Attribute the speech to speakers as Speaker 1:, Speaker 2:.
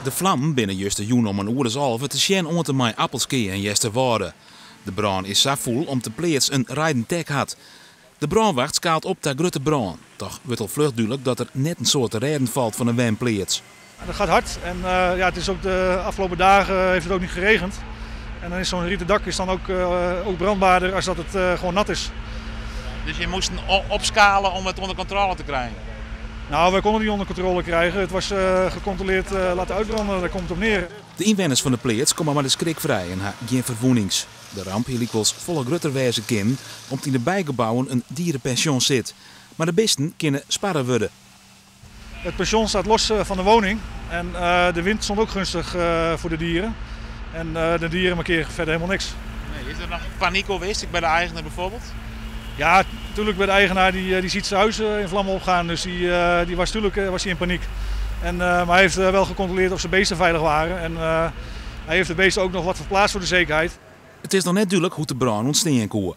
Speaker 1: De flammen binne justerjûn om in oere as 11 te sjen oant en mei Appelskea en Easterwâlde. De brân is sa fûl om't de pleats in reiden tek hat. De brânwacht skaalt op ta grutte brân. Toch wurdt al fluch dúdlik dat der net in soad te rêden falt fan de wenpleats.
Speaker 2: Dat gaat hard en ja, het is ook de afgelopen dagen heeft het ook niet geregend. En dan is zo'n rieten dak is dan ook brandbaarder als dat het gewoon nat is.
Speaker 1: Dus je moest opschalen om het onder controle te krijgen?
Speaker 2: Nou, wij konden het niet onder controle krijgen. Het was gecontroleerd laten uitbranden, daar komt het op neer.
Speaker 1: De ynwenners fan de pleats komme mei de skrik frij en ha gjin ferwûnings. De ramp hie lykwols folle grutter wêze kinnen, om't yn de bygebouwen in dierepension sit. Mar de bisten kinne sparre wurde.
Speaker 2: Het pension staat los van de woning en de wind stond ook gunstig voor de dieren. En de dieren markeren verder helemaal niks.
Speaker 1: Nee, is der noch panyk west, by de eigener bijvoorbeeld?
Speaker 2: Ja, natuurlijk bij de eigenaar die ziet zijn huis in vlammen opgaan, dus die was natuurlijk was hij in paniek. Maar hij heeft wel gecontroleerd of zijn beesten veilig waren en hij heeft de beesten ook nog wat verplaatst voor de zekerheid.
Speaker 1: It is noch net dúdlik hoe't de brân ûntstean koe.